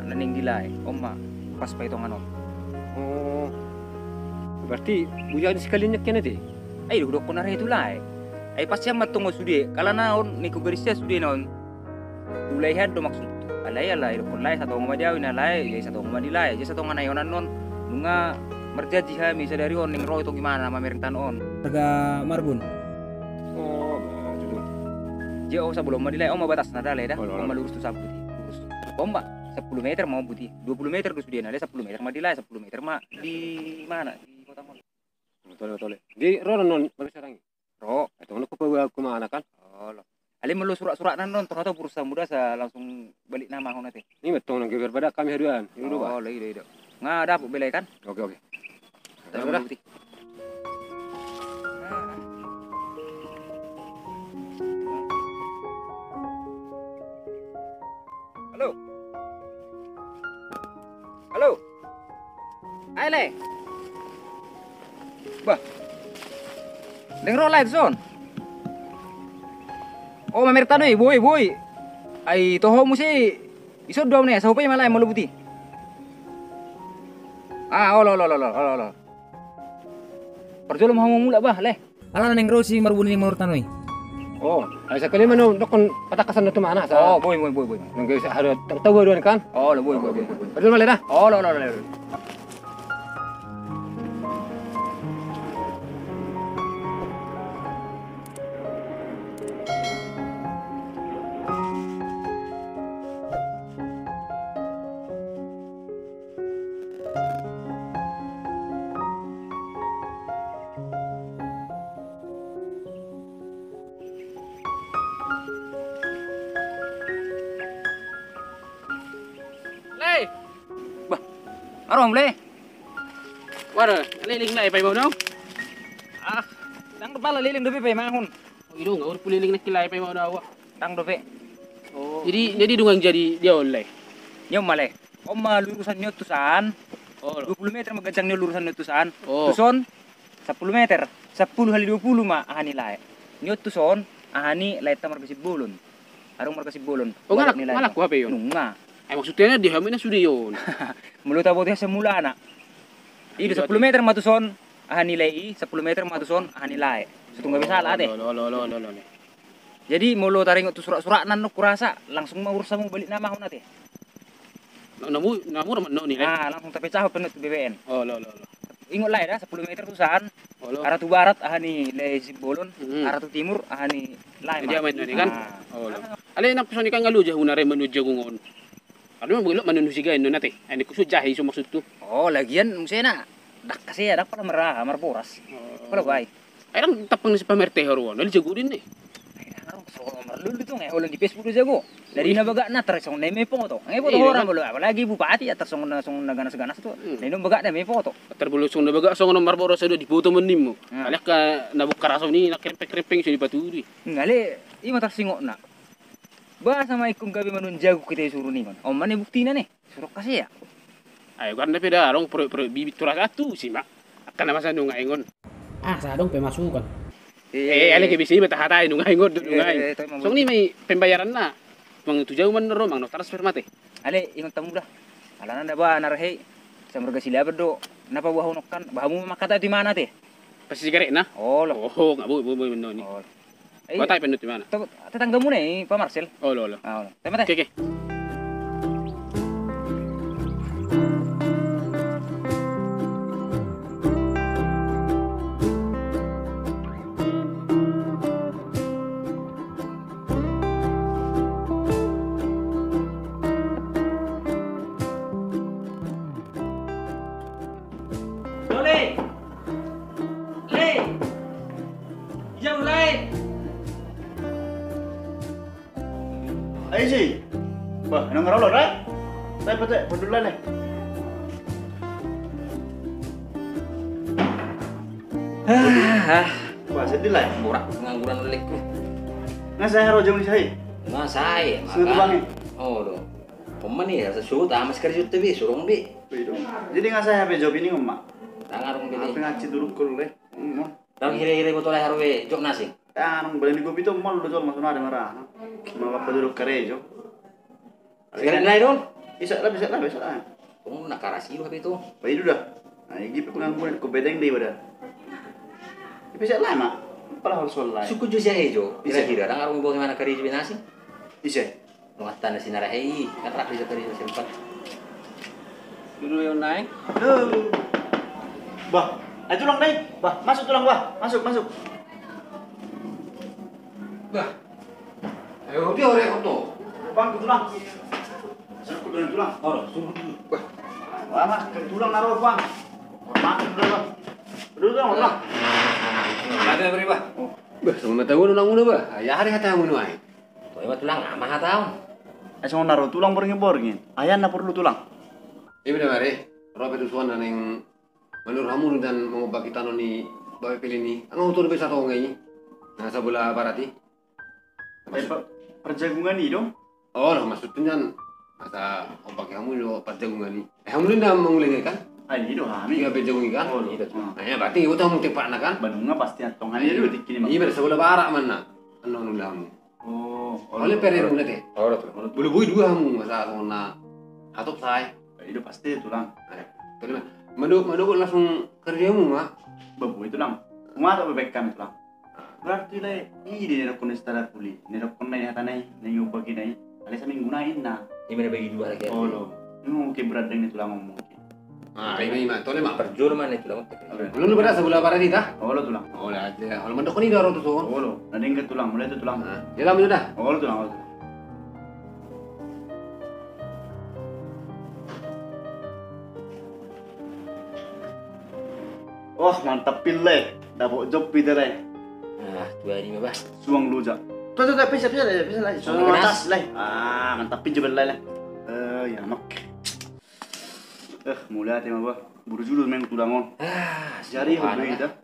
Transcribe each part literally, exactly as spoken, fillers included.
Na naeng di lae, on ma pas paitongan on. Oh. Berarti bujangan sekalian nangkin ate? Ai, dohonon na re tu lae. Ai pas sian ma tong sude, kalana on, ningku garis sian sude na on. Tu lae hian do maksud. Alai, alai, dohonon lae, satonga ma di au, na lae, jadi satonga ma di lae, jadi satonga na ionan on. Nunga marjanji hami sadari on, naeng ro i tong imana mamereng tano on. Harga marbun. Oh, betul. Jadi, oh, sabolon ma di lae, on ma batasna da lae da. Oh, on ma lurus tu sabuti, lurus. On ma sepuluh meter ma on buti. Dua puluh meter do sudena, lae sepuluh meter ma di lae, sepuluh meter ma di mana? Di kota on. Betul, betul. Di ro non, bagas sarang. Ro. Atau mana kupa gua aku mana kan? Oh, lo. Ale molo surat-surat nan non, ternyata bursa muda sa langsung balik nama hon ate. Ini betul nang geber pada kami haduan. Ini dulu, Pak. Oh, lo, ido, ido. Nga dapot bela kan? Oke, oke. Halo. Halo. Ai lae. Bah. Naeng ro lae tu son. Oh, mamereng tano i, boi, boi. Ai toho muse. Ison do au ne, sahupe ma lae molo buti. Ah, olo, olo, olo, olo, olo. Parjolo ma hamu mulak bah, lae. Alana naeng ro si marbun i manurut tano i. Oh, ai sakali ma na dokkon patangkasan na tu mana sa. Oh, boi, boi, boi, boi. Nang gabe sa haduan, tau haduan kan? Oh, lo, boi, boi, boi. Parjolo ma lae da. Oh, lo, lo, lo, lo. Lae. Bah, aro hamu lae. Wara, leleng lae paima on. Ah, ndang do pala leleng dope paimahon. Ido nga urpu leleng nangkin lae paima on awa. Ndang dope. Oh. Jadi, jadi dung jadi dia on lae. Dia on ma lae. On ma lurusan ni on tu san. Oh. Dua puluh meter ma ganjang ni on lurusan ni on tu san. Oh. Tu son, sampulu meter. Sampulu hali dua pulu ma aha ni lae. Ni on tu son, aha ni lae ta marga Simbolon. Adong marga Simbolon. Oh, ngalak, ngalak ku hape on. Nunga. Ai maksudna dia hamu na sude on. Molo taboto sian mulana. Ido sampulu meter ma tu son, aha ni lae i, sampulu meter ma tu son, aha ni lae. Satung gabe sala ate. Lo, lo, lo, lo, lo, lo. Jadi molo taringot tu surat-surat nan, kurasa langsung ma urus hamu balik nama hon ate. Na, namu, namu raman no ni lae. Ah, langsung tapecahon pe tu B B N. Oh, lo, lo, lo. Ingot lae da, sampulu meter tu san. Oh, lo. Arah tu barat, aha ni lae Simbolon. Hmm. Arah tu timur, aha ni lae. Jadi ma aman ni kan? Ah. Oh, lo. Ale nang pison ikan ngalu jahuna re manuhun jagung on. Ado ma boi lo manuhun sigaen on ate. Ai ningku so jahe iso maksudhu. Oh, lagian muse na. Ndang kasea, ndang pala maraha, marboras. Oh. Pala bae. Ai ndang tampang ni si pamerteho ruan, ali jago din ni. Ai ndang, songon marlulu tu, nge holan di Facebook do jago. Dari na bagak na tar songon na i ma i foto. Nge foto orang molo, apalagi bupati, tar songon na, songon na ganas-ganas tu. Hmm. Na i na bagak na i ma i foto. Tar molo songon na bagak songon na marboras do di foto ma ninmu. Hmm. Alai angka na bungkar aso ni na kerempeng-kerempeng so dipatudu i. Hmm, ale, i ma tarsingotna. Boasa ma ingkon gabe manuhun jagung hita i suru ningon. On ma na i buktina na i. Suru kasea. Ai, kan dope da adong proyek-proyek bibit tu rasa tu si ma. Angka na masa nuaeng on. Ah, sa adong pemasukan. Eh, ale ke bisi ma tahatai nuaeng on, nuaeng. Songon i ma i pembayaranna. Mang tu jabu ma na ro, mang na transfer ma ate. Ale, ingot hamu da. Alana da ba na rahe i. Sa marga Silaban do. Na paboahon on kan. Ba hamu ma mangkatai tu imana ate. Pasti sigaretna? Olo. Oh, nga boi, boi, boi, mano ni. Olo. Batai pe na tu imana? Tetanggamuna i, Pak Marsel. Olo, olo. Ah, olo. Terima kasih. Oke, oke. Dole! Le! Ijang mulai. Ayo si. Bah, nang rolo rai. Rai pete, bodul lai. Ah, ah. Bah, sedih lai. Borak pengangguran lelekku. Nga sae haro jong ni sae. Nga sae, makan. Oh, do. Pemani ya, sesuatu amas kerja tu bi, surung bi. Jadi nga sae hape job ini ngemma. Tangarung bi. Apa ngaci dulu kul le. Tau hire-hire botol air we jok nasi. Anu, balen ni kopi tu mol do jol, masuk ada marah. Mangapa duduk karejo? Sekarang lain dong. Bisa lah, bisa lah, bisa lah. Tong na karas i do hape tong. Ba i do da. Nah, i pe kunan kunan ko bedeng de iba da. Bisa lah ma. Pala harus online. Suku jo sia ejo. Bisa. Kira-kira dang arung bagaimana kari di binasi. Bisa. Nuatta na sinarahe i, kan rapi sa tadi sempat. Dulu yang naik. Halo. Bah, ayo tulang dai. Bah, masuk tulang, bah. Masuk, masuk. Bah. Ayo dia ore koto. Bang, tulang. Suruh tulang, tulang. Ora, suruh dulu. Bah. Wah, mas, tulang naro, bang. Hormat, tulang. Dulu, tulang, tulang. Ada apa, bah? Bah, sama tahu nang udah, bah. Ya hari hata mau nuai. Toe ma tulang, ama hataon. Ai songon na ro tulang borngin-borngin. Ai an na porlu tulang. Iba da mari, ro pe tusuan na naeng manurut hamu dan mangobaki tano ni bape pilin i. Anggo tu be satonga i. Na sabola barat i. Ai pa-, parjagungan i do? Olo, maksudna jan asa obaki hamu do parjagungan i. Eh, hamu do na manguleng i kan? Ai i do hami. Iya, be jagung i kan? Olo. Iya, berarti iboto hamu tempatna kan? Ba nunga pasti antong hami do tikki ni. Iya, be sabola barat manna. Annon ulamu. Oh, olo, olo. Pere muna te. Olo, olo. Bulu bui dua hamu masa songon na hatop sai. I do pasti tulang. Tadi mah. Mado, mado langsung kerja mu ma. Ba bui tulang. Mata bebek kami tulang. Berarti le, i di nedokkon setara kuli. Nedokkon nai hata nai, nai ubagi nai. Ale saminggu nai inna. Ima na bagi dua lagi. Olo. Ima mungkin berat dengan tulang mungkin. Ah, ima, ima. Tole ma. Parjolo ma na tulang. Olo. Belum lu pada sabola barat i ta? Olo tulang. Olo aja. Olo mandok ni daro tu son. Olo. Na denggan tulang, mulai tu tulang. Ah, ya lah, mulai dah. Olo tulang, olo tulang. Oh, mantap pil le. Dapot job pil le. Ah, tua ni ma bah. Suang loja. Tuh, tuh, tuh, bisa, bisa, bisa, bisa. Suang loja. Ah, mantap pil job le. Eh, ya mak. Eh, mulai ate ma bah. Buru julu main tulang on. Ah, jari hobi dah.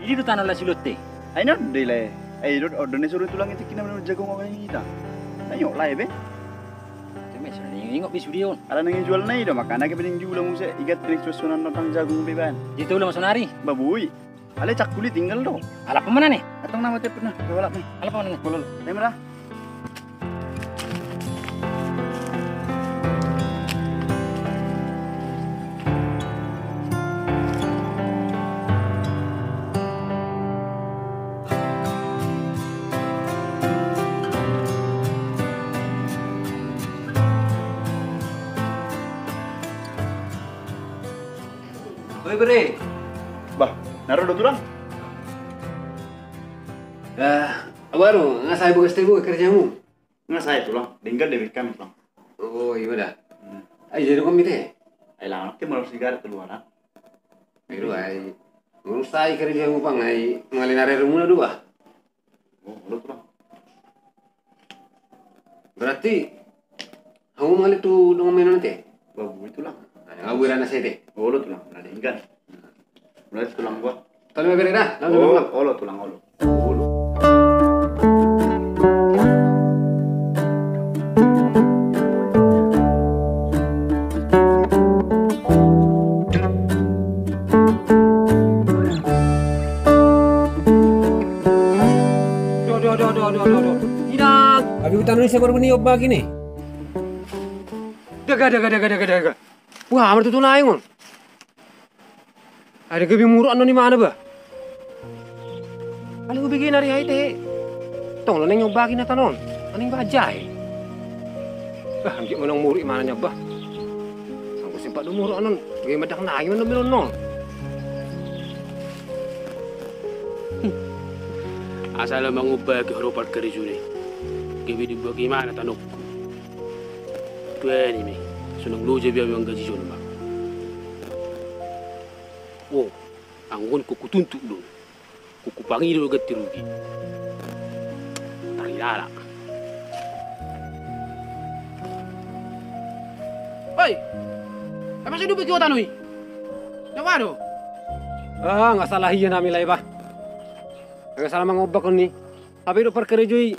Ini do tanah lasi lotte. Ai na do de le. Ai do odo ne suru tulang itu kina menurut jagung apa ini ta. Ayo lah ya be. Ingot be sude on. Ala nang jual nai do makana ke bening jula muse igat bening susunan tentang jagung be ban. Itu ulang sonari. Babui. Ale cakuli tinggal do. Alap mana ne? Atong nama tep na. Alap ne. Alap mana ne? Bolol. Ayo mara. Oi bere. Bah, na ro do tulang. Ah, baru nga sai bogas te bogas kerjamu. Nga sai tulang, denggan debek kami tulang. Oh iya da. Ai jadi komi te. Ai lama ke malu sigaret keluar ah. Ai do ai. Ngurus sai kerjamu pang ai ngalin are rumuna do bah. Oh, olo tulang. Berarti hamu mangale tu dongan mena nate? Babui tulang. Nah, nga bui rana sete. Olo tulang, na denggan. Berarti tulang gua. Tali ma bere dah, langsung tulang. Olo tulang olo. Olo. Doh, doh, doh, doh, doh, doh, doh. Inang. Abi utang ni sebar beni oba gini. Daga, daga, daga, daga, daga. Wah, amar tutu naeng on. Ada gabe muruk annon imana ba. Paling ubege nari ai te. Tong lo neng nyoba gina tanon. Aning bajai. Bah, anggi menang muruk imana nyoba. Anggo sempat do muruk annon. Gabe madak nai menang menang non. Asal mangubah ke horopat kerjune. Gabe dibuat imana tanokku. Tuani me. Sonang loja biar manggaji jolma. Oh, anggon ko kutuntuk do. Kukupangi do ganti rugi. Tarilala. Oi. Apa sai dupe kiota noi? Nyawa do. Ah, nga salah ia nami lai bah. Nga salah mangobak ni. Hape do parkarejo i.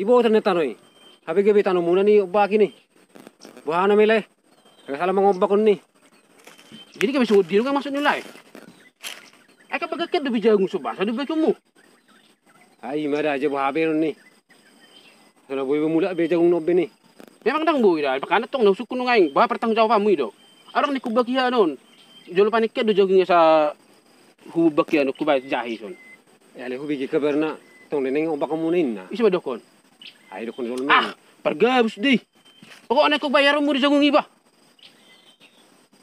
Iboto na tano i. Hape gabe tano muna ni obak i ni. Boha nami lai. Nga salah mangombak on ni. Jadi gabe songon dia do nga maksud ni lae. Ai kan bagian do be jagung so ba, so do bagianmu. Ai ima da aja boha be on ni. Sana boi be mulak be jagung on be ni. Memang ndang boi da, makana tong na husungkun nunga i, boha pertanggungjawabanmu i do. Adong ni kumbak i hanon. Jolo panik do jagung i asa humbak i hanon, hubaen jahe i son. Alai hubege kabarna tong de naeng ombak hamu na inna. Ise ma dohonon? Ai dohonon jolo. Ah, pargabus do i. Pokokna ingkon bayaronmu do jagung i ba.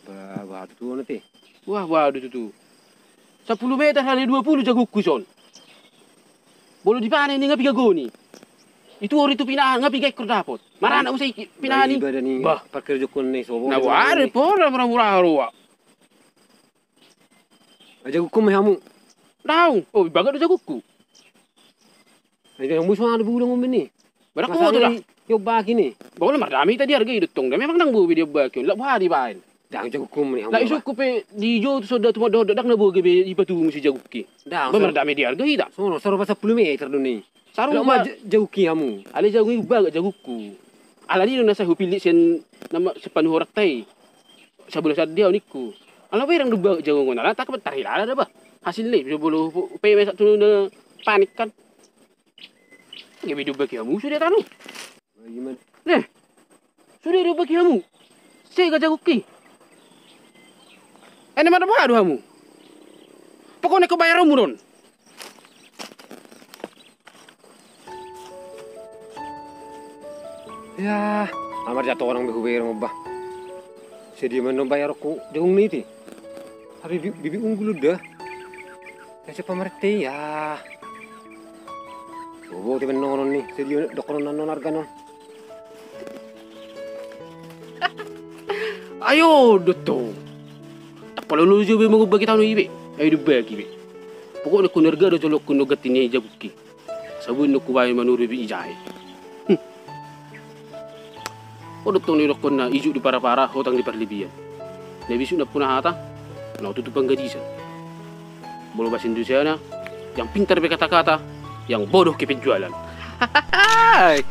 Ba, ba tutu on ate. Wah, ba tutu. Sampulu meter hali dua pulu jagungku son. Molo dipanen i nga piga goni. Itu ori tu pinahan nga piga ekor dapot. Marana usai pinahan i. Ba. Parkerjokon ni sobo. Na boha do pora mura-mura roa. Ai jagungku ma i hamu. Daong. Oh, baga do jagungku. Ai jagungmu so ado bulang on be ni. Bara ko tu da. Diombaki ni. Ba olo mardame hita di arga i do tong da. Memang ndang boi be diombaki on. Lak boha dibaen. Daong jagungku ma i hamu. Lak isungkun pe di jo tu sonda tu mandok-dok ndang na boi gabe dipatumu si jagungki. Daong. Ba mardame di arga hita. Songon on, sarupa sampulu meter do ni. Sarupa jagungki hamu. Alai jagung i umbaga jagungku. Alani do na sai hupillit sian nama sian panuhoranta i. Sabulan sadari au ningku. Ala berang do umbaga jagung on ala tangkap tarhilala da ba. Hasilna i so bolo hupe mesa tu na panik kan. Gabe diombaki hamu sude tano. Neh. Sude diombaki hamu. Sega jagungki. Ene mana boha do hamu. Pokokna ingkon bayaronmu do on. Ya, amar jato orang be hubereng ba. Sedia ma on bayaronku jagung ni ite. Tapi bi-, bibit unggul udah. Ya cepat merti ya. Bobo te benonon ni, sedia dokonon nanon arganon. Ayo doto. Tak pala lu jo be mangumbaki tano i be. Ayo diombaki be. Pokokna ingkon arga do jolo ingkon ganti ni jagungki. Sabun do hubaen manuru be i jahe. Hm. Adong tong na didokkon na ijuk di para-para, hotang di parlipian. Na bisuk nampuna hata, na tutup panggadisan. Molo bahasa Indonesiana, yang pintar berkata-kata, yang bodoh ke penjualan. Hai.